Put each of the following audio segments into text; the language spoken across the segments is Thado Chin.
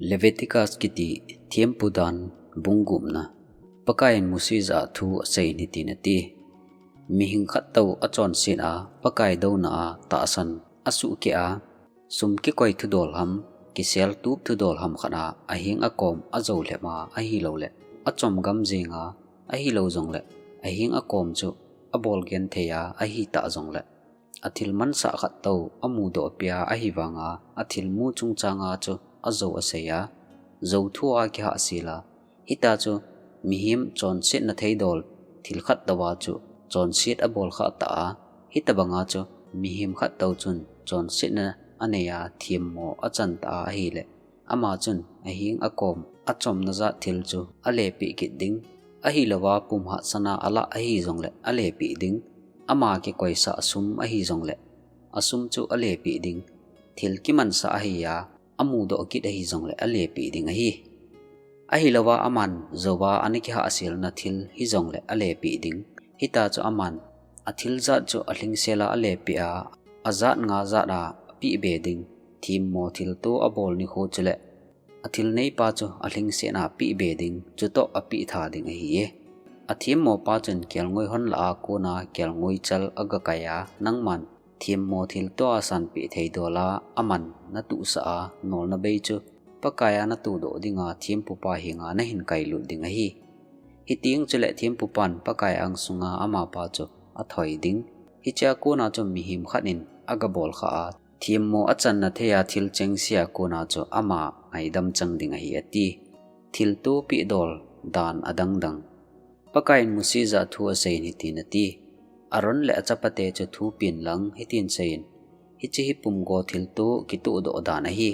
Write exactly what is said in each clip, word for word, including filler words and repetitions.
Leviticus kiti thempu dan bung gupna. Pakaiyin Mose jah a thu aseiyin hitin ati. Mihing khat tou achonset a, Pakai douna a tahsan asuhkeh a, sum kikoi thudol ham, kisel tup thudol ham khat a, aheng akom ajou lhep a, ahilouleh achom gam jeng a, ahilou jongleh aheng akom chu abol genthei a, ahitah jongleh athil mansah khat tou amudoh peh a, ahivang a athil mu chungchang a chu ajou asei a, jou thu a kihahsel a, hita chu mihem chonsetna theidol thil khat tou a chu chonset abol khah tah a, hitabang a chu mihem khat tou chun chonsetna anei a, themmo achan tah a ahileh, ama chun aheng akom achomna jat thil chu alepeh kit ding. Ahilouva pumhat sana alah ahijongleh alepeh ding. Ama kikoisah sum ahijongleh asum chu alepeh ding. Thil kimansah ahi a, amudoh kit ahijongleh alepeh ding ahi. Ahilouva aman jouva ana kihahselna thil hijongleh alepeh ding. Hita chu aman athil jat chu alhingsel a alepeh a, ajat nga jat a apeh be ding. Themmo thilto abol nikho chuleh athil neipa chu alhingset a apeh be ding, chutoh apeh tha ding ahiye. Athemmo pa chun kelngoi hon lah a kona kelngoi chal agakai a, nangman themmo thilto a sanpeh theidol a aman natuhsah a nolna bei chu Pakai a natudoh dinga thempu pa henga nahin kailut ding ahi. Hiteng chuleh thempu pan Pakai angsunga amapa chu athoi ding. Hichea kona chu mihem khat in agabol khah a, themmo achanna thei a thil chengse a kona chu ama ngaidam chang ding ahi ati. Thilto pehdol dan adangdang. Pakaiyin Mose jah a thu aseiyin hitin ati. Aaron le achapate chu thupen lang hitin seiyin, hiche hi pumgo thilto kitohdoh dan ahi.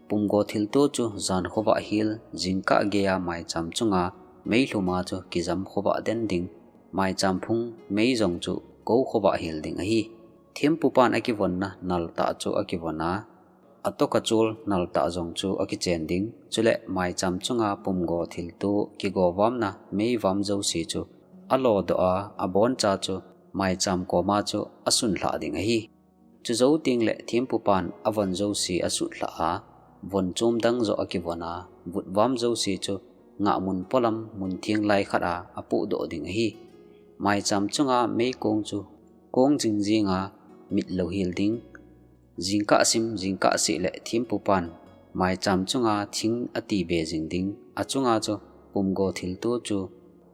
Pumgo thilto chu jan khovah hel, jingkah geiya maicham chunga meilhum a chu kijam khovah den ding, maicham phung mei jong chu kou khovah hel ding ahi. Thempu pan akivonna naltah chu akivon a, atoka chol naltah jong chu akichen ding. Chuleh maicham chunga pumgo thilto kigovamna meivam jouse chu alodoh a, aboncha chu maicham koma chu asunlhah ding ahi. Chujou tengleh thempu pan avon jouse asutlhah a, von chom dang joh akivon a, vutvam jouse chu ngahmun polam mun theng lai khat a apohdoh ding ahi. Maicham chunga meikong chu kong jingjing a, mit louhel ding. Jingkah sim, jingkah seh leh thempu pan maicham chunga thing atibe jing ding. Achunga chu pumgo thilto chu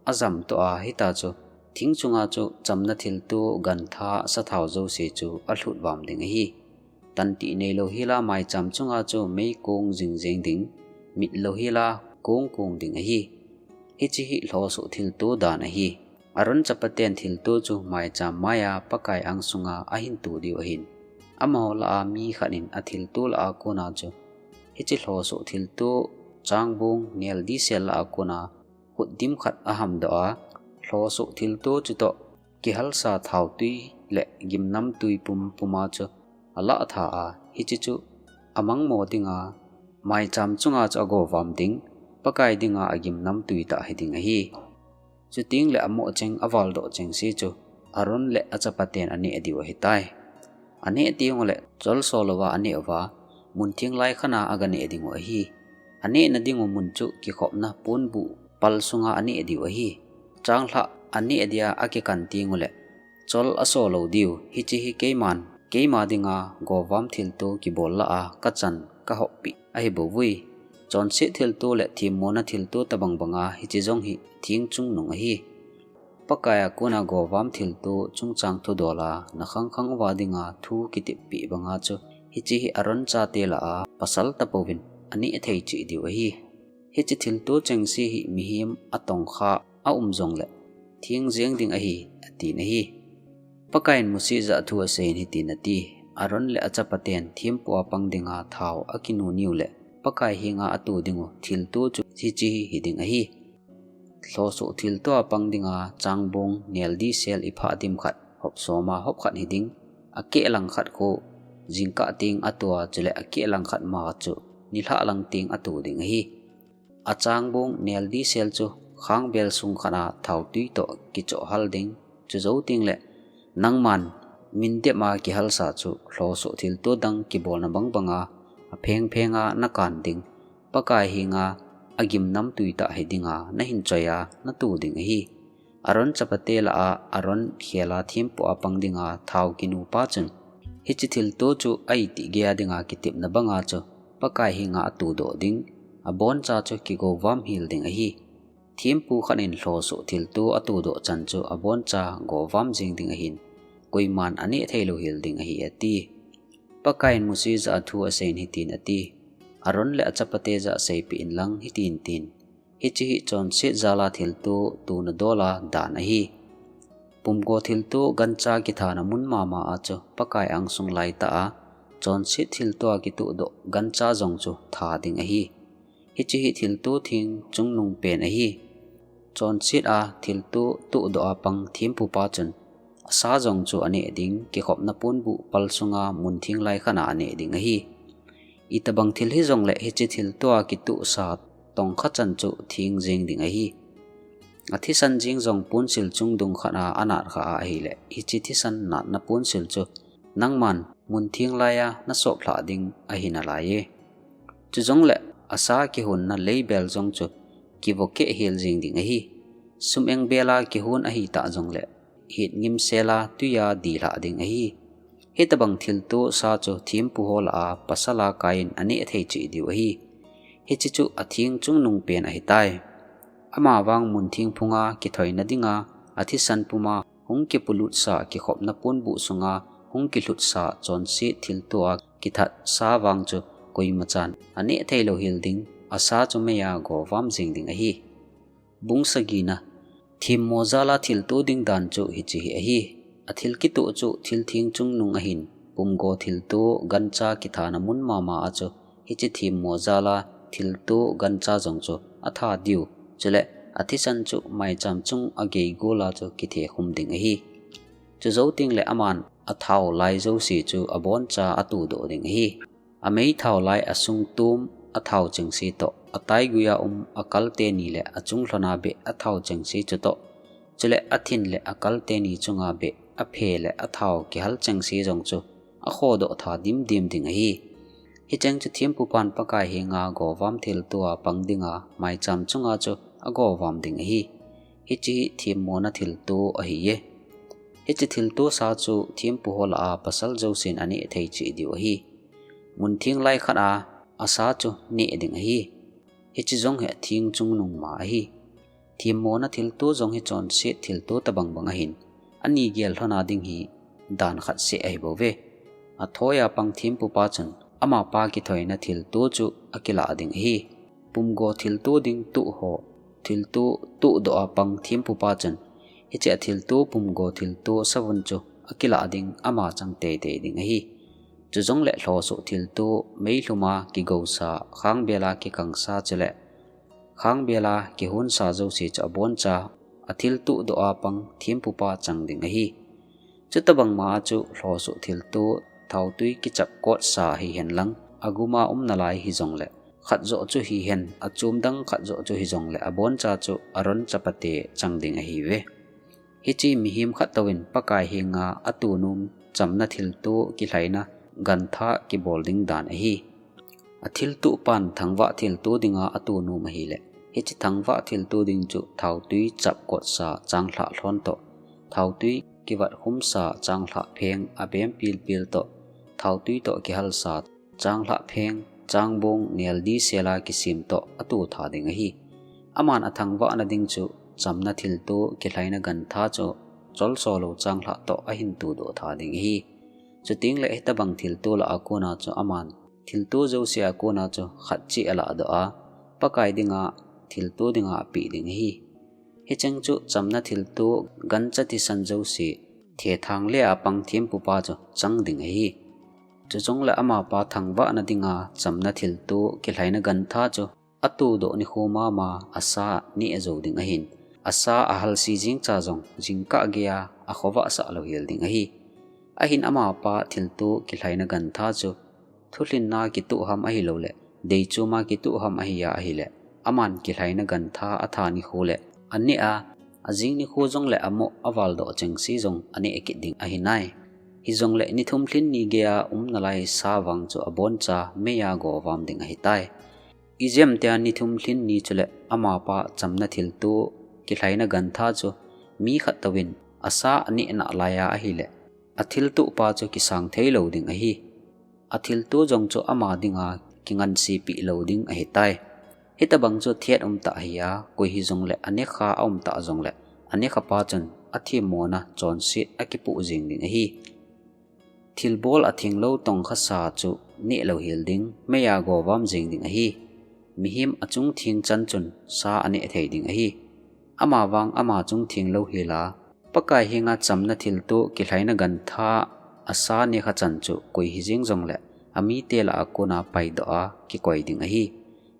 ajamtoh a, hita chu thing chunga chu chamna thilto, gantha, sathao jouse chu alhutvam ding ahi. Tantih neilou hela maicham chunga chu meikong jingjing ding, mit louhela kong kong ding ahi. Hiche hi lhosoh thilto dan ahi. Aaron chapaten thilto chu maicham maiya Pakai angsunga ahin to diu ahin. Amaho lah a mi khat in athilto lah a kona chu hiche lhosoh thilto changbong neldisel lah a kona khutdim khat ahamdoh a, lhosoh thilto chutoh kihalsa thaotwi le gimnamtwi pumpum a chu alahtha a, hiche chu amangmo dinga, maicham chunga chu agovam ding, Pakai dinga agimnamtwi tah hiding ahi. Chutengleh amoh cheng avaldoh chengse chu Aaron le achapaten aneh diu ahitai. Aneh tenguleh chol solouva aneh uva, mun theng lai khat a aganeh dingu ahi. Anehna dingu mun chu kikhopna ponbuh pal sunga aneh diu ahi. Changlhah aneh dia akikan tenguleh chol asolou diu, hiche hi keiman keima dinga govam thilto kibol lah a kachan kahoppeh ahibouvui. Chonset thilto le themmona thilto tobang banga hiche jong hi theng chungnung ahi. Pakaiya kona govam thilto chungchang thudola nakhangkhang uva dinga thu kiteppeh banga chu hiche hi Aaron chate lah a pasal tapouvin aneh thei cheh diu ahi. Hiche thilto chengse hi mihem atongkha aum jongleh theng jeng ding ahi, atin ahi. Pakaiyin Mose jah a thu aseiyin hitin ati, Aaron le achapaten thempu a pang dinga thao akinuniu leh Pakai henga ato dingu thilto chu hiche hi hiding ahi. Lhosoh thilto a pang dinga changbong neldisel iphah dim khat hopsoma hop khat hiding, akeh lang khat khu jingkah teng atoa, chuleh akeh lang khat ma chu nilhah lang teng ato ding ahi. Achangbong neldisel chu khangbel sung khat a thaotwi toh kichohhal ding, chujou tengleh nangman mindep a kihalsa chu lhosoh thilto dang kibolna bangbanga aphengphenga nakan ding, Pakai henga agim namtui tah hi dinga nahin choiya natu ding ahi. Aaron chapate lah a Aaron khela thempu a pang dinga thao kinu pa chun, hiche thilto chu aiti geiya dinga kitepna banga chu Pakai henga atudoh ding, aboncha chu kigovam hel ding ahi. Thempu khat in lhosoh thilto atudoh chan chu aboncha govam jing ding ahin, koiman aneh theilou hel ding ahi, ati. Pakaiyin Mose jah a thu aseiyin hitin ati, Aaron le achapate jah a seipeh inlang hitin tin, hiche hi chonset jala thilto tuna dola dan ahi. Pumgo thilto gancha kithana mun mama a chu Pakai angsung laitah a, chonset thilto a kituhdoh gancha jong chu tha ding ahi. Hiche hi thilto theng chungnung pen ahi. Chonset a thilto tuhdoh a pang thempu pa chun, asa jong chu aneh ding, kikhopna ponbuh pal sunga muntheng lai khat a aneh ding ahi. Itobang thil hijongle hiche thilto a kituhsa tongkha chan chu theng jeng ding ahi. Athisan jeng jong ponsil chungdung khat a anat kha a ahile, hiche thisan natna ponsil chu nangman muntheng laiya nasop lhah ding ahi nalaiye. Chujongle asa kihonna leibel jong chu kivo keh hel jeng ding ahi. Sum engbela kihon ahitah jongle, hetngimsela tuiya dilhah ding ahi. Hitobang thilto sa chu thempu ho lah a pasal a kaiyin aneh thei cheh diu ahi. Hiche chu atheng chungnung pen ahitai. Amavang muntheng phunga kithoina dinga athisan puma hung kipulutsa kikhopna ponbuh sunga hung kilhutsa chonset thilto a kithat sa vang chu koimachan aneh theilou hel ding, asa chu meiya govam jeng ding ahi. Bung sagina. Themmo jala thilto ding dan chu hiche hi ahi. Athil kituh chu thil theng chungnung ahin, pumgo thilto gancha kithana mun mama a chu hiche themmo jala thilto gancha jong chu atha diu, chule athisan chu maicham chung a geigol a chu kithe khum ding ahi. Chujou tengle aman athao lai jouse chu aboncha atudoh ding ahi. Ameithao lai asung tum athao chengse toh, ataiguiya um akal teni le achunglhona beh athao chengse chutoh, chule athin le akal teni chunga beh aphe le athao kihal chengse jong chu akhodoh tha dimdim ding ahi. Hicheng chu thempupan Pakai henga govam thilto a pang dinga maicham chunga chu agovam ding ahi. Hiche hi themmona thilto ahiye. Hiche thilto sa chu thempu ho lah a pasal jousen aneh thei cheh diu ahi. Muntheng lai khat a asa chu neh ding ahi. Hiche jong hi atheng chungnung ma ahi. Themmona thilto jong hi chonset thilto tobang bang ahin, ani gel lhona ding hi dan khat seh ahibouve. Athoiya pang thempupa chun amapa kithoina thilto chu akilah ding ahi. Pumgo thilto ding tuh ho, thilto tuhdoh a pang thempupa chun hiche athilto pumgo thilto savun chu akilah ding ama chang teitei ding ahi. Chujongle lhosoh thilto, meilhuma kigousa, khangbela kikangsa chule khangbela kihonsa jouse chu aboncha athil tuhdoh a pang thempupa chang ding ahi. Chutobang ma a chu lhosoh thilto, thaotui kichap kotsa hihen lang, aguma um nalai hijongle, khatjoh chu hihen, achom dang khatjoh chu hijongle, aboncha chu Aaron chapate chang ding ahiuve. Hiche mihem khat touvin Pakai henga atunom chamna thilto kilhaina gantha kibol ding dan ahi. Athiltuhpan thangvah thilto dinga atunom ahile, hiche thangvah thilto ding chu thaotui chap kotsa changlhah lhon toh, thaotui kivat khumsa changlhah pheng abem pilpil toh, thaotui toh kihalsa changlhah pheng, changbong neldisela kisem toh atuh tha ding ahi. Aman athangvahna ding chu chamna thilto kilhaina gantha chu cholsolou changlhah toh ahin tuhdoh tha ding ahi. Chutengle hitobang thilto lah a kona chu aman thilto jouse a kona chu khat cheh alahdoh a, Pakai dinga thilto dinga apeh ding ahi. Hicheng chu chamna thilto gancha thisan jouse, thethang le a pang thempupa chu chang ding ahi. Chujongle amapa thangvahna dinga chamna thilto kilhaina gantha chu atuhdoh nikho mama asa neh jou ding ahin, asa ahalse jengcha jong jingkah geiya akhovah sah louhel ding ahi. Ahin amapa thilto kilhaina gantha chu thulhinna kituh ham ahiloule, deichoma kituh ham ahiya ahile, aman kilhaina gantha atha nikho le aneh a, ajing nikho jongle amoh avaldoh chengse jong aneh kit ding ahinai. Hijongle ni thum lhin ni geiya um nalai sa vang chu aboncha meiya govam ding ahitai. Ijemtia ni thum lhin ni chule amapa chamna thilto kilhaina gantha chu mi khat touvin asa aneh nalaiya ahile, athilto pa chu kisang thei lou ding ahi. Athilto jong chu ama dinga kingansepeh lou ding ahitai. Hitobang chu thet umtah ahi a, koi hijongle anekha aumtah jongle anekha pa chun athemmona chonset akipoh jeng ding ahi. Thilbol athenglou tongkha sa chu neh louhel ding, meiya govam jeng ding ahi. Mihem achung theng chan chun sa aneh thei ding ahi. Amavang ama chung theng louhela, Pakai henga chamna thilto kilhaina gantha asa nekha chan chu koi hijeng jongle amite lah a kona paidoh a kikoi ding ahi.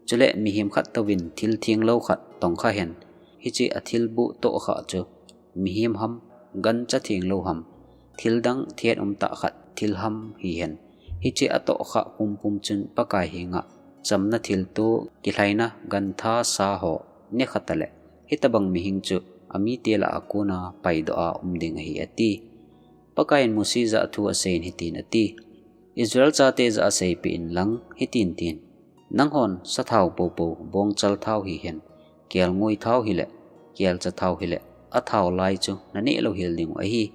Chule mihem khat touvin thil thenglou khat tongkha hen, hiche athilbol tohkha chu mihem ham, gancha thenglou ham, thildang thet umtah khat thil ham hihen, hiche atohkha pumpum chun Pakai henga chamna thilto kilhaina gantha sa ho nekha tale, hitobang mihem chu amite lah a kona paidoh a um ding ahi, ati. Pakaiyin Mose jah a thu aseiyin hitin ati, Israel chate jah a seipeh inlang hitin tin, Nanghon sathao poupou, bongchal thao hihen, kelngoi thao hile, kelcha thao hile, athao lai chu naneh louhel dingu ahi.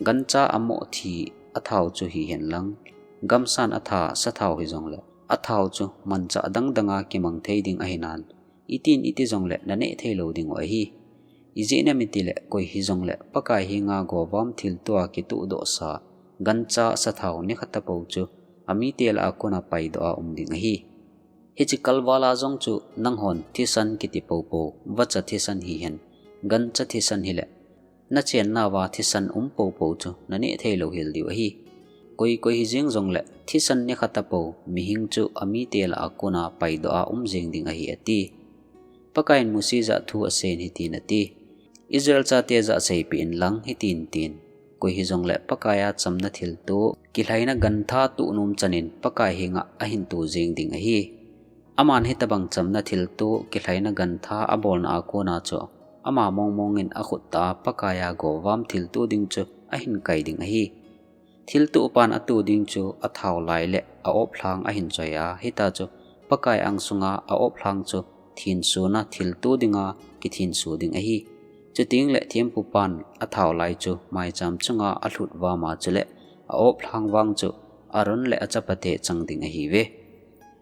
Gancha amoh thi athao chu hihen lang, gamsan atha sathao hijongle, athao chu manchah dangdanga kimang thei ding ahinan, itin iti jongle naneh thei lou dingu ahi. Ijeh inem itile koi hijongle Pakai henga govam thiltoa kitohdoh sa, gancha sathao nekha tapou chu amite lah a kona paidoh a um ding ahi. Hiche kalvala jong chu nanghon thisan kiti poupou, vacha thisan hihen, gancha thisan hile, nachennauva thisan um poupou chu naneh thei louhel diu ahi. Koi koi hijeng jongle thisan nekha tapou mihem chu amite lah a kona paidoh a um jeng ding ahi, ati. Pakaiyin Mose jah a thu aseiyin hitin ati, Israel chate jah a seipeh inlang hitin tin, koi hijongle Pakaiya chamna thilto kilhaina gantha tohnom chanin Pakai henga ahin to jeng ding ahi. Aman hitobang chamna thilto kilhaina gantha abolna a kona chu ama mongmongin akhut tah a Pakaiya govam thilto ding chu ahin kai ding ahi. Thiltopan ato ding chu athao lai le a-oplhang ahin choiya, hitia chu Pakai angsunga a-oplhang chu thensona thilto dinga kithenso ding ahi. Chutengle thempupan athao lai chu maicham chunga alhut vama chule a-oplhang vang chu Aaron le achapate chang ding ahiuve.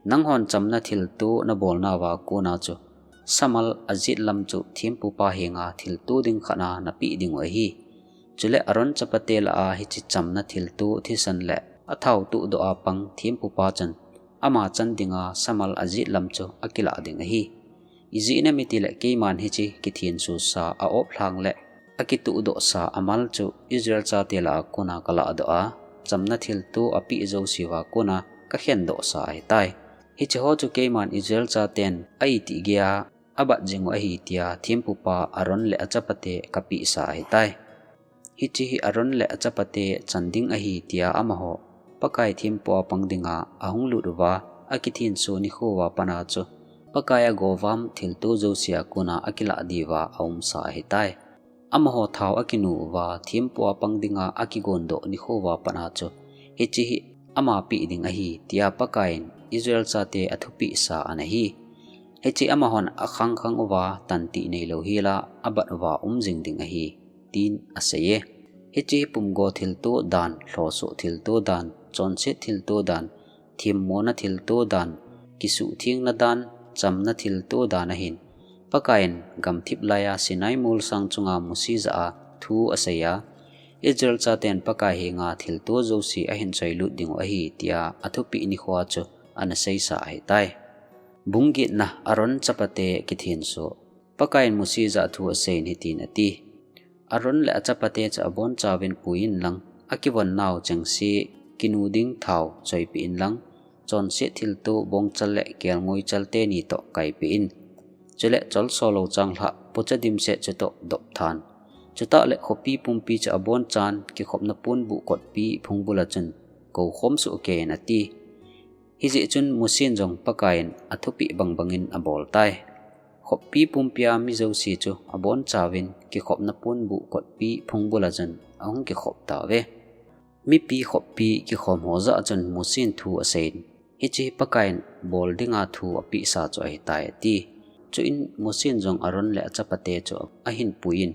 Nanghon chamna thilto nabolnauva kona chu samal ajet lam chu thempupa henga thilto ding khatna napeh dingu ahi. Chule Aaron chapate lah a hiche chamna thilto thisan le athao tohdoh a pang thempupa chun ama chan dinga samal ajet lam chu akilah ding ahi. Ijeh inem itile keiman hiche kithenso sa a-oplhang le akitohdoh sa amal chu Israel chate lah a kona kalahdoh a, chamna thilto apeh jouseuva kona kakhendoh sa ahitai. Hicheho chu keiman Israel chaten a-itih geiya abat jingu ahi tia thempupa Aaron le achapate kapeh sa ahitai. Hiche hi Aaron le achapate chan ding ahi tia amaho Pakai thempua pang dinga ahung lut uva akithenso nikhoa patna chu Pakaiya govam thilto jousea kona akilah diuva aumsa ahitai. Amaho thao akinu uva thempua pang dinga akigondoh nikhoa patna chu hiche hi ama peh ding ahi tia Pakaiyin Israel chate athupeh sa ana hi. Hiche amahon akhang khang uva tantih neilou hela abat uva um jing ding ahi, tin aseiye. Hiche pumgo thilto dan, lhosoh thilto dan, chonset thilto dan, themmona thilto dan, kisuhthengna dan, chamna thilto dan ahin, Pakaiyin gamthip laiya Sinai molsang chunga Mose jah a thu aseiya, Israel chaten Pakai henga thilto jouse ahin choilut dingu ahi tia athupeh nikhoa chu ana seisa ahitai. Bung getna, Aaron chapate kithenso. Pakaiyin Mose jah a thu aseiyin hitin ati, Aaron le achapate chu abonchauvin puiyin lang, akivonnau chengse kinu ding thao choipeh inlang, chonset thilto bongchal le kelngoi chal teni toh kaipeh in. Chule cholso lou changlhah pocha dimset chutoh dopthan. Chutah le khopi pumpi chu abonchan kikhopna ponbuh kotpi phungbula chun koukhom sohkeiyin ati. Hijeh chun Mosen jong Pakaiyin athupeh bangbangin aboltai. Khopi pumpia mi jouse chu abonchauvin kikhopna ponbuh kotpi phungbula chun ahung kikhop tauve. Mipi khopi kikhom ho jah a chun Mosen thu aseiyin, Hiche hi Pakaiyin bol dinga thu apehsa chu ahitai, ati. Chuin Mosen jong Aaron le achapate chu ahin puiyin,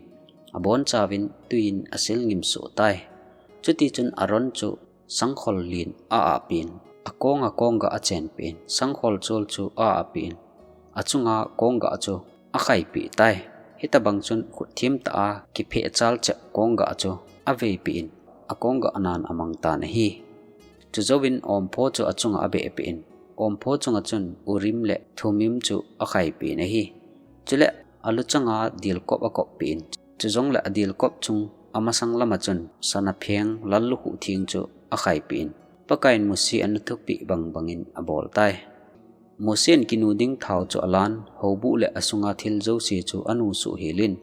abonchauvin tuiyin asil ngimsoh tai. Chutichun Aaron chu sangkhol lin a-ahpeh in, akong a konggah achenpeh in, sangkhol chol chu a-ahpeh in, achunga konggah chu akhaipeh tai. Hitobang chun khut themtah a kipheh chalchep konggah chu aveipeh in, akonggah nan amangtan ahi. Chujouvin ompho chu achunga abehpeh in, ompho chunga chun Urim le Thummim chu akhaipeh in ahi. Chule aluchanga dilkop akoppeh in, chujongle adilkop chung amasang lama chun sana pheng lallukhuh theng chu akhaipeh in, Pakaiyin Mose ana thupeh bangbangin abol tai. Mosen kinu ding thao chu alan, houbuh le asunga thil jouse chu anusuh helin,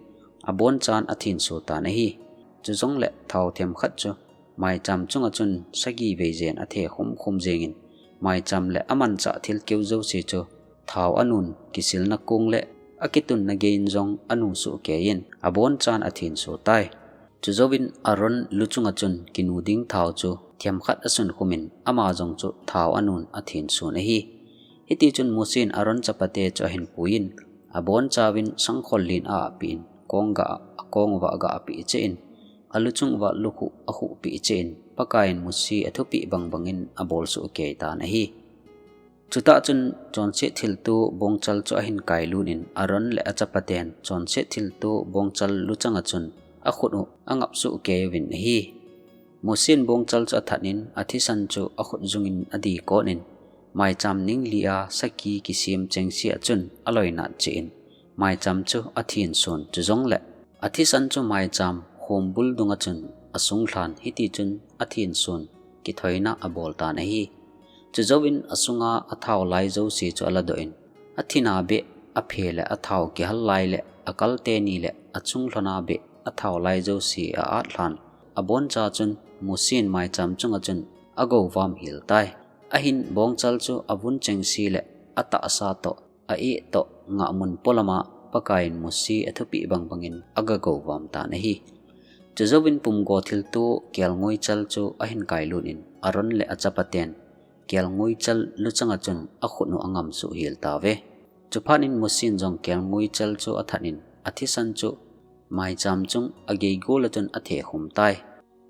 abonchan athenso tan ahi. Chujongle thao themkhat chu maicham chunga chun sagi vei jen athe khumkhum jengin, maicham le amanchah thilkeu jouse chu thao anun kisilna kong le akitunna geiyin jong anusuh keiyin, abonchan athenso tai. Chujouvin Aaron luchunga chun kinu ding thao chu themkhat asunkhumin, ama jong chu thao anun athenson ahi. Hitichun Mosen Aaron chapate chu ahin puiyin, abonchauvin sangkhol lin a-ahpeh in, konggah a, akong uva agah peh cheh in, aluchung uva lukhuh akhuhpeh cheh in, Pakaiyin Mose athupeh bangbangin abolsoh keitan ahi. Chutah chun chonset thilto bongchal chu ahin kailut in, Aaron le achapaten chonset thilto bongchal luchanga chun akhut u angapsoh keiuvin ahi. Mosen bongchal chu athat in, athisan chu akhut jungin adikot in, maicham ningli a saki kisem chengse a chun aloinat cheh in, maicham chu athenson, chujongle athisan chu maicham khombul dunga chun asunglhan, hitichun athenson kithoina aboltan ahi. Chujouvin asunga athao lai jouse chu aladoh in, athina beh, aphe le athao kihal lai le akal teni le achunglhona beh athao lai jouse a-atlhan, aboncha chun Mosen maicham chunga chun agovam hel tai. Ahin bongchal chu avun chengse le atahsa toh, a-eh toh, ngahmun polama Pakaiyin Mose athupeh bangbangin agagovam tan ahi. Chujouvin pumgo thilto kelngoichal chu ahin kailut in, Aaron le achapaten kelngoichal luchanga chun akhut u angamsoh hel tauve. Chuphat in Mosen jong kelngoichal chu athat in, athisan chu maicham chung ageigol a chun athekhum tai.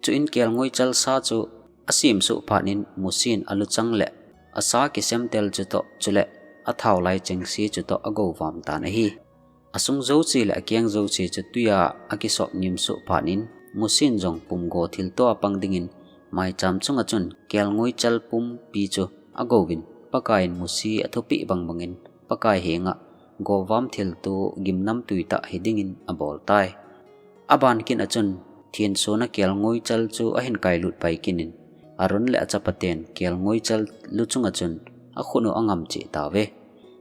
Chuin kelngoichal sa chu asemsoh phat in Mosen aluchang le asa kisemtel chutoh, chule athao lai chengse chutoh agovam tan ahi. Asung jouse le akeng jouse chu tuiya akisop ngimsoh phat in, Mosen jong pumgo thilto a pang dingin maicham chunga chun kelngoichal pumpi chu agouvin, Pakaiyin Mose athupeh bangbangin Pakai henga govam thilto gimnamtui tah hidingin abol tai. Aban kit a chun thensona kelngoichal chu ahin kailut pai kit in, Aaron le achapaten kelngoichal luchunga chun akhut u angam cheh tauve.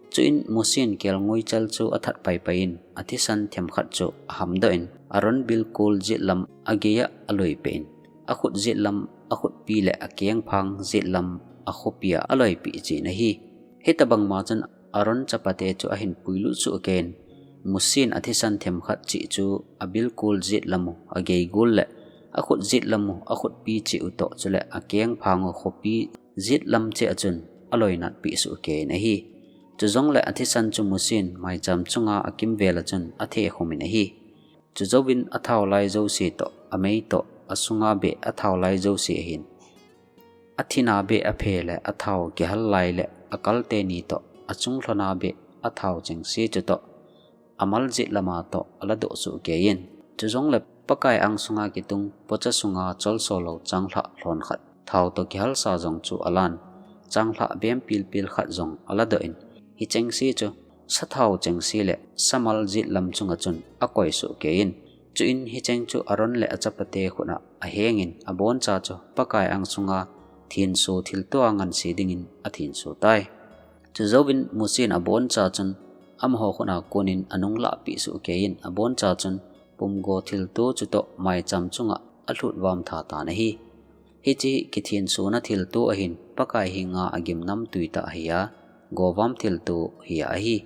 Chuin Mosen kelngoichal chu athat paipai in, athisan themkhat chu ahamdoh in, Aaron bilkol jetlam agei a aloipeh in, akhut jetlam, akhutpi le akengphang jetlam akhopi a aloipeh cheh in ahi. Hitobang ma chun Aaron chapate chu ahin puilut soh keiyin, Mosen athisan themkhat cheh chu abilkol jetlam u ageigol le akhut jetlam u akhutpi cheh u toh, chule akengphang u khopi jetlam cheh a chun aloinatpeh soh keiyin ahi. Chujongle athisan chu Mosen maicham chunga akimvel a chun athekhum in ahi. Chujouvin athao lai jouse toh, amei toh, asunga beh athao lai jouse ahin, athina beh, aphe le athao kihal lai le akal teni toh, achunglhona beh athao chengse chutoh, amal jetlama toh aladoh soh keiyin. Chujongle Pakai angsunga kitung pocha sunga cholso lou changlhah lhon khat, thao toh kihalsa jong chu alan, changlhah bem pilpil khat jong aladoh in, hichengse chu sathao chengse le samal jetlam chunga chun akoi soh keiyin. Chuin hicheng chu Aaron le achapate khut a ahengin, aboncha chu Pakai angsunga thenso thilto a ngansi dingin athenso tai. Chujouvin Mosen aboncha chun amaho khut a konin anunglah peh soh keiyin, aboncha chun pumgo thilto chutoh maicham chunga alhutvam tha tan ahi. Hiche kithensona thilto ahin Pakai henga agimnamtui tah ahia, govam thilto ahia ahi.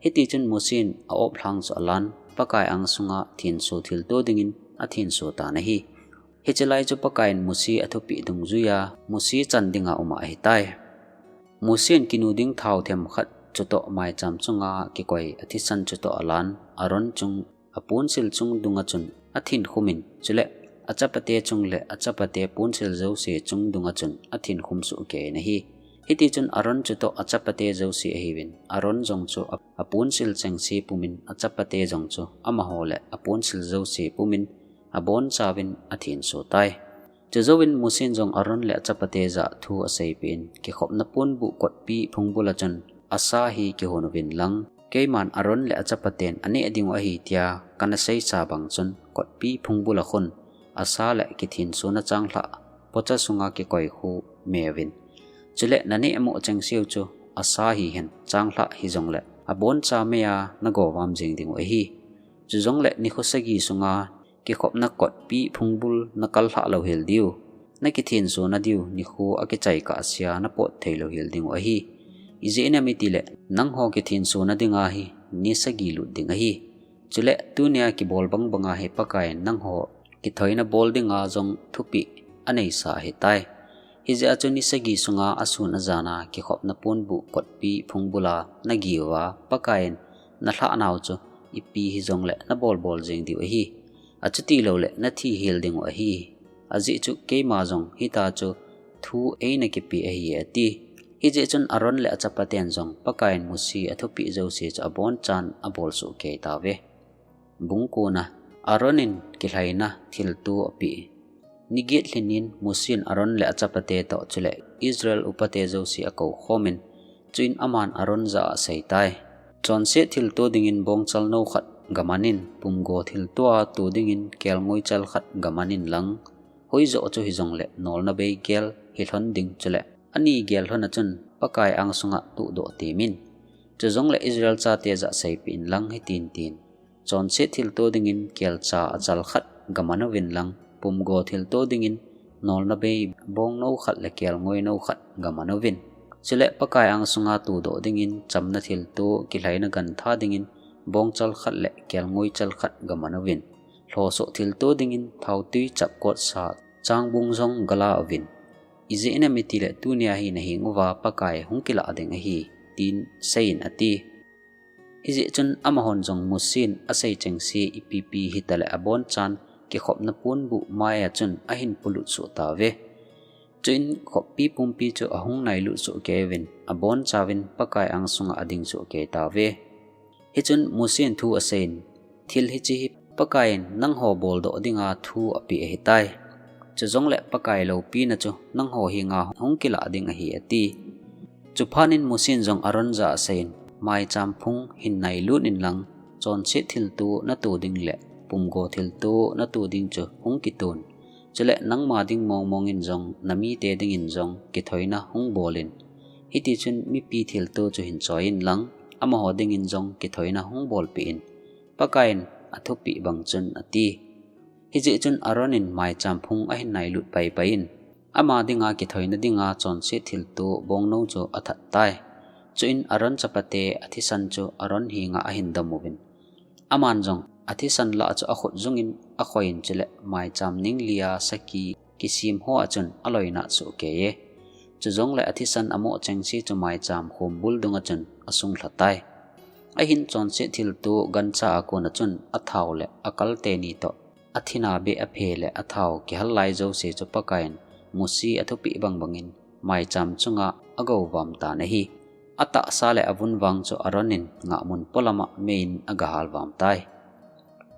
Hitichun Mosen a-oplhang chu alan, Pakai angsunga thenso thilto dingin athenso tan ahi. Hiche lai chu Pakaiyin Mose athupeh dungjuiya Mose chan dinga uma ahitai. Mosi in kinu ding thao them khat chutoh maicham chunga kikoi athisan chutoh alan, Aaron chung aponsil chung dunga chun athin khumin, chule achapate chung le achapate ponsil jouse chung dunga chun athin khum soh kei in ahi. Hiti chun Aaron chutoh achapate jouse ahiuvin, Aaron jong chu a, aponsil chengse pumin, achapate jong chu amaho le aponsil jouse pumin, abonchauvin athin so tai. Chujouvin Mosi in jong Aaron le achapate jah thu aseipeh in, kikhopna ponbuh kotpi phungbul a chun asa hi kihon uvin lang, keiman Aaron le achapaten aneh dingu ahi tia kana seisa bang chun kotpi phungbul a khun asa le kithinsona changlhah pocha sunga kikoi khu meuvin. Chule naneh moh chengseu chu asa hihen changlhah hijongle aboncha meiya nagovam jeng dingu ahi. Chujongle nikho sagi sunga kikhopna kotpi phungbul nakal lhah louhel diu, nakithinsona diu nikho akichai kahsea napot thei louhel dingu ahi. Ijeh inem itile nangho kithinsona dinga hi ni sagi lut ding ahi. Chule tunia kibol bang banga hi Pakaiyin nangho kithoina bol dinga jong thupeh aneisa ahitai. Hijeh a chu ni sagi sunga asun ajana kikhopna ponbuh kotpi phungbula nagiuva Pakaiyin nalhahnau chu ipi hijongle nabol bol jeng diu ahi. Achuti loule nathi hel dingu ahi. Ajeh chu keima jong hitia chu thu eina kipeh ahi, ati. Hijeh chun Aaron le achapaten jong Pakaiyin Mosi athupeh jouse chu abonchan abol soh kei tauve. Bung kona, Aaron in kilhaina thilto apeh. Ni get lhinin Mosi in Aaron le achapate toh chule Israel upate jouse akou khomin, chuin aman Aaron jah a aseitai. Chonset thilto dingin bongchal nou khat gamanin, pumgo thiltoa to dingin kelngoichal khat gamanin lang, hoijoh chu hijongle nolna bei gel hilhon ding chule ani gel lhon a chun Pakai angsunga todoh temin. Chujongle Israel chate jah seipeh in lang hitin tin. Chonset thilto dingin kelcha achal khat gaman uvin lang, pumgo thilto dingin nolna bei bong nou khat le kelngoi nou khat gaman uvin. Chule Pakai angsunga todoh dingin chamna thilto kilhaina gantha dingin bongchal khat le kelngoichal khat gaman uvin. Lhosoh thilto dingin thaotui chapkotsa changbung jong gala uvin. Ijeh inem itile tunia hi nahenguva Pakai hung kilah ding ahi, tin seiyin ati. Hijeh chun amahon jong Mosi in asei chengse ipipi hitale abonchan kikhopna ponbuh maiya chun ahin polut soh tauve. Chuin khoppi pumpi chu ahung nailut soh kei uvin, abonchauvin Pakai angsunga ading soh kei tauve. Hichun Mosi in thu aseiyin, thil hiche hi Pakaiyin nangho boldoh dinga thu apeh ahitai. Chujongle Pakai loupina chu nangho henga hung kilah ding ahi, ati. Chuphat in Mosi in jong Aaron jah a aseiyin, maicham phung hin nailut in lang, chonset thilto nato ding le pumgo thilto nato ding chu hung kiton. Chule nangma ding mongmong in jong, namite dingin jong kithoina hung bolin. Hitichun mipi thilto chu hin choiyin lang, amaho dingin jong kithoina hung bolpeh in, Pakaiyin athupeh bang chun, ati. Hijeh chun Aaron in maicham phung ahin nailut paipai in, ama dinga kithoina dinga chonset thilto bong nou chu athat tai. Chuin Aaron chapate athisan chu Aaron henga ahin dom uvin. Aman jong athisan lah chu akhut jungin akhoiyin chule maicham ninglia saki kisem hoa chun aloinat soh keiye. Chujongle athisan amoh chengse chu maicham khombul dunga chun asunglha tai. Ahin chonset thilto gancha a kona chun athao le akal teni toh, athina beh aphe le athao kihal lai jouse chu Pakaiyin Mosi athupeh bang bangin maicham chunga agovam tan ahi. Atahsa le avun vang chu Aaron in ngahmun polama meiyin agahal vam tai.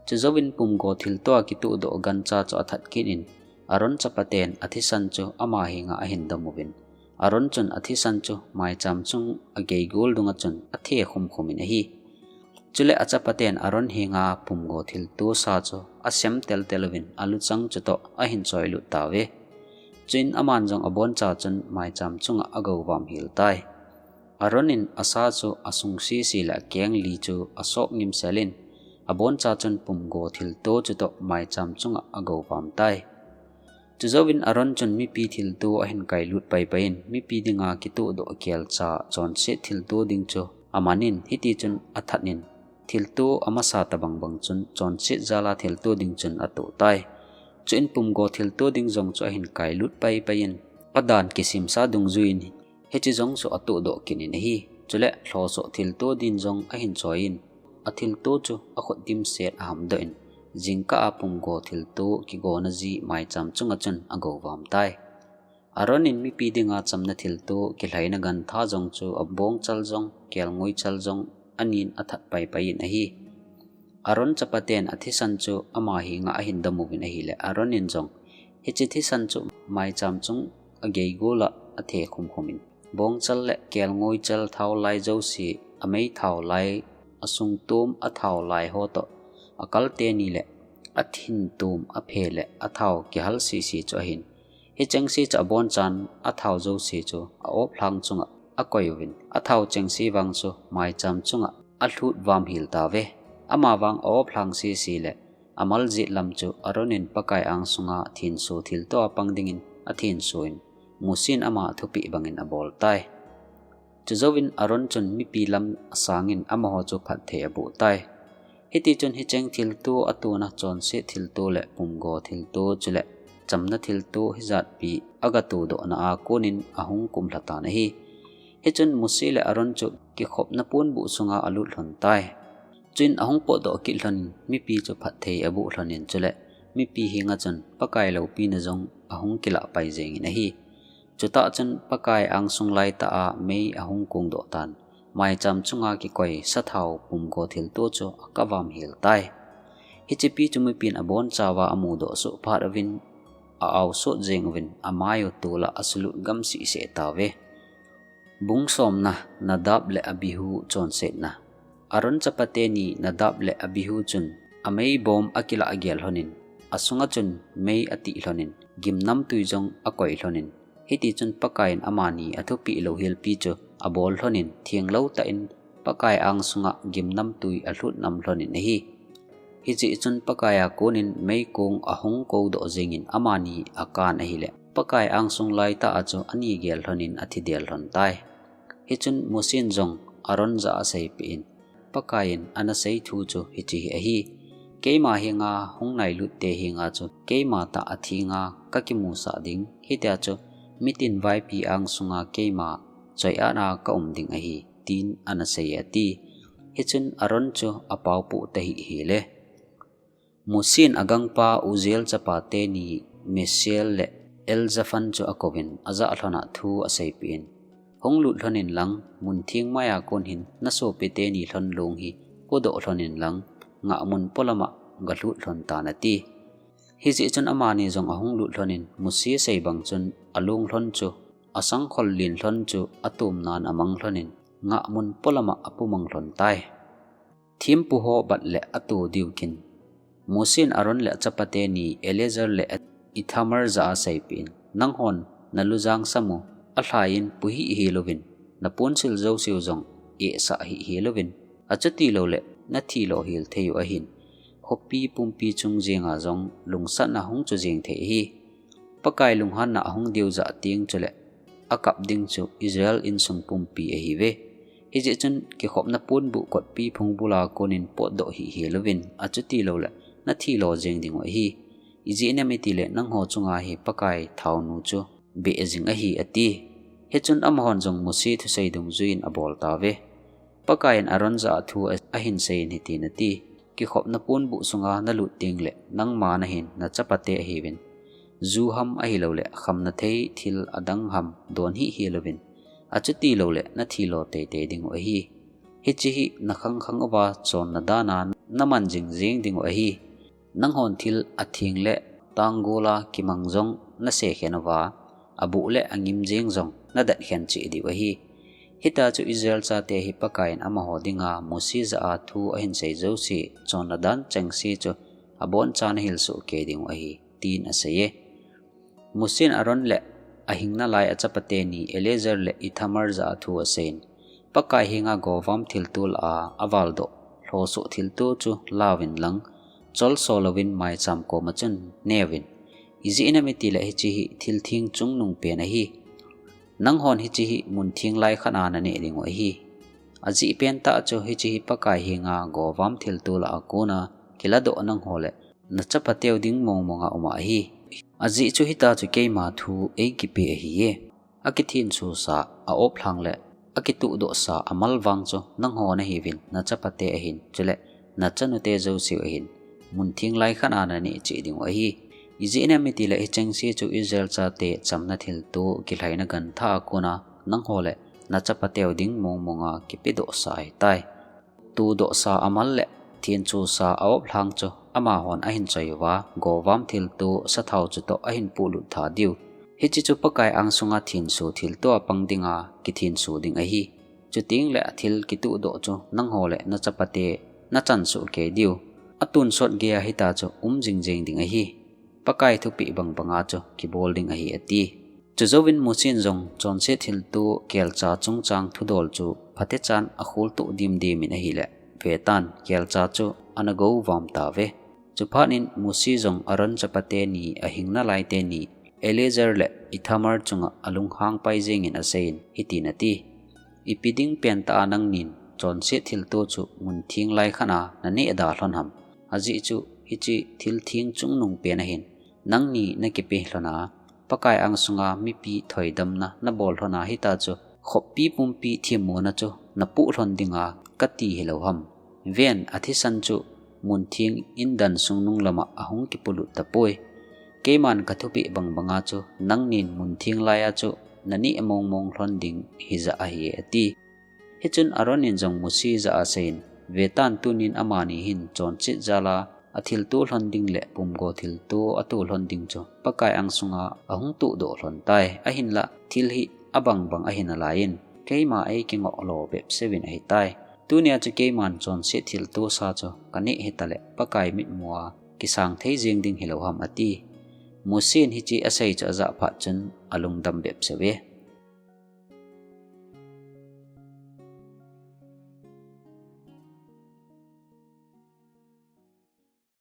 Chujouvin pumgo thiltoa kitohdoh gancha chu athat kit in, Aaron chapaten athisan chu ama henga ahin dom uvin. Aaron chun athisan chu maicham chung ageigol dunga chun athe khumkhum in ahi. Chule achapaten Aaron henga pumgo thilto sa chu asem teltel uvin aluchang chutoh ahin choilut tauve. Chuin aman jong aboncha chun maicham chunga agovam hel tai. Aaron in asa chu asung sese le akeng li chu asop ngimsel in, aboncha chun pumgo thilto chutoh maicham chunga agovam tai. Chujouvin Aaron chun mipi thilto ahin kailut paipai in, mipi dinga kitohdoh kelcha chonset thilto ding chu amanin, hitichun athat in, thilto amasa tabang bang chun chonset jala thilto ding chun ato tai. Chuin pumgo thilto ding jong chu ahin kailut paipai in, adan kisemsa dungjuiyin Hiche jong chu atohdoh kit in ahi. Chule lhosoh thilto din jong ahin choi in, athilto chu akhut dimset ahamdoh in, jingkah a pumgo thilto kigona ji maicham chunga chun agovam tai. Aaron in mipi dinga chamna thilto kilhaina gantha jong chu abongchal jong, kelngoichal jong anin athat paipai in ahi. Aaron chapaten athisan chu ama henga ahin dom uvin ahile, Aaron in jong hiche thisan chu maicham chung ageigol a athe khumkhum in, bongchal le kelngoichal thaolai jouse, ameithaolai, asungtom athaolai ho toh, akal teni le athintom aphe le athao kihal sese chu ahin. Hichengse chu abonchan athao jouse chu a-op lhang chunga akoi uvin, athao chengse vang chu maicham chunga alhut vam hel tauve. Amavang a-op lhang sese le amal jet lam chu Aaron in Pakai angsunga thenso thilto a pang dingin athenso in, Mose in ama thupeh bangin abol tai. Chujouvin Aaron chun mipi lam asangin amaho chu phatthei aboh tai. Hitichun hicheng thilto atona chonset thilto le pumgo thilto chule chamna thilto hijatpi agatodohna a konin ahung kumlha tan ahi. Hichun Mose le Aaron chu kikhopna ponbuh sunga alut lhon tai. Chuin ahung potdoh kit lhonin mipi chu phatthei aboh lhonin chule mipi henga chun Pakai loupina jong ahung kilah pai jengin ahi. Chutah chun Pakai angsung laitah a mei ahung kongdoh tan, maicham chunga kikoi sathao pumgo thilto chu akavam hel tai. Hichepi chu mipin abonchauva amudoh soh phat uvin, a-ao sot jeng uvin, amai u tola asulut gam sese tauve. Bung somna, Nadab le Abihu chonsetna. Aaron chapate ni Nadab le Abihu chun ameibom akilah gel lhonin, asunga chun mei atih lhonin, gimnamtui jong akoi lhonin, hitichun Pakaiyin amani athupeh louhelpi chu abol lhonin, thenglou tah in Pakai angsunga gimnamtui alhut nam lhonin ahi. Hijeh chun Pakaiya konin meikong ahung koudoh jengin amani akan ahile, Pakai angsung laitah a chu ani gel lhonin athidel lhon tai. Hichun Mosen jong Aaron jah a aseipeh in, Pakaiyin ana sei thu chu hiche hi ahi. Keima henga hung nailut te henga chu keima tah a thenga kakimusah ding, hitia chu mitin vaipi angsunga keima choi-at a kaum ding ahi, tin ana sei e ati. Hichun Aaron chu apaopoh tahih hel e. Mosen agangpa Uzziel chapate ni Mishael le Elzaphan chu akouvin ajah lhona thu aseipeh in, Hung lut lhonin lang, mun theng maiya kon hin nasopi teni lhon long hi podoh lhonin lang, ngahmun polama galhut lhon tan ati. Hijeh chun amani jong ahung lut lhonin Mose sei bang chun along lhon chu, asangkhol len lhon chu atomnan amang lhonin, ngahmun polama apomang lhon tai. Thempu ho bat le ato diu kin. Mosen Aaron le achapate ni Eleazar le Ithamar jah a aseipeh in, Nanghon nalujang samu alhaiyin pu hih hel uvin, naponsil jouseu jong esah hih hel uvin, achuti loule nathi lo hel thei u ahin. Khopi pumpi chung jenga jong lungsatna hung chu jeng thei ahi. Pakai lunghanna ahung diu jah teng chule akap ding chu Israel insung pumpi ahiuve. Hijeh chun kikhopna ponbuh kotpi phungbula konin potdoh hih hel uvin, achuti loule nathi lo jeng ding u ahi. Ijeh inem itile nangho chunga hi Pakai thaonu chu beh jing ahi, ati. Hichun amahon jong Mose thusei dungjuiyin abol tauve. Pakaiyin Aaron jah a thu a, ahin seiyin hitin ati, Kikhopna ponbuh sunga nalut tengle nangma nahin nachapate ahiuvin, ju ham ahiloule khamna thei thil adang ham don hih hel uvin, achuti loule nathi lo teitei ding u ahi. Hiche hi nakhang khang uva chonna dan a naman jing jeng ding u ahi. Nanghon thil atheng le tanggol a kimang jong nasekhen uva, aboh le angim jeng jong nadetkhen cheh diu ahi. Hitia chu Israel chate hi Pakaiyin amaho dinga Mose jah a thu ahin sei jouse, chonna dan chengse chu abonchan ahil soh kei ding u ahi, tin asei e. Mosen Aaron le ahing nalai achapate ni Eleazar le Ithamar jah a thu aseiyin, Pakai henga govam thilto lah a avaldoh lhosoh thilto chu lauvin lang, cholso louvin maicham koma chun neuvin. Ijeh inem itile hiche hi thil theng chungnung pen ahi. Nanghon hiche hi mun theng lai khat a naneh ding u ahi. Ajeh pen tah chu hiche hi Pakai henga govam thilto lah a kona kiladoh nangho le nachapateu ding mong monga um ahi. Ajeh chu hitia chu keima thu eikipe ahiye. Akithensosa a-oplhang le akituhdohsa amal vang chu nangho nahiuvin, nachapate ahin, chule nachanute jouseu ahin, muntheng lai khat a naneh cheh dingu ahi. Ijeh inem itile hichengse chu Israel chate chamna thilto kilhaina gantha a kona nangho le nachapateu ding mongmonga kipedohsa ahitai. Tuhdohsa amal le thensosa a-oplhang chu amahon ahin choiyuva, govam thilto sathao chutoh ahin polut tha diu. Hiche chu Pakai angsunga thenso thilto a pang dinga kithenso ding ahi. Chutengle thil kituhdoh chu nangho le nachapate nachansoh kei diu. Atonsot geiya hita chu um jingjeng ding ahi. Pakai thupeh bangbanga chu kibol ding ahi, ati. Chujouvin Mosen jong chonset thilto kelcha chungchang thudol chu phatechan akholtoh dimdimin ahile, vetan, kelcha chu ana govam tauve. Chuphatnin Mose jong Aaron chapate ni ahing nalaite ni Eleazar le Ithamar chunga alunghang pai jengin aseiyin hitin ati: Ipi ding pentah a nangnin chonset thilto chu muntheng lai khat a naneh dalhon ham? Ajeh chu hiche thiltheng chungnungpen ahin nangni nakipe lhona, Pakai angsunga mipi thoidamna nabol lhona hita chu, khoppi pumpi themmona chu napoh lhon dinga kati hilou ham? Ven, athisan chu muntheng indan sungnung lama ahung kipolut tapoi. Keiman kathupeh bangbanga chu nangnin muntheng laiya chu naneh mongmong lhon ding hijah ahi, ati. Hichun Aaron in jong Mose jah a aseiyin, Vetan, tunin amani hin chonset jala athilto lhon ding le pumgo thilto ato lhon ding chu Pakai angsunga ahung tohdoh lhon tai. Ahinla thil hi abangbang ahi nalaiyin, keima eikingoh lo bepseuvin ahitai. Tunia chu keiman chonset thiltosa chu kaneh hitale Pakai mitmua kisang thei jeng ding hilou ham, ati. Mose in hiche asei chu ajah phat chun alungdam bepseuve.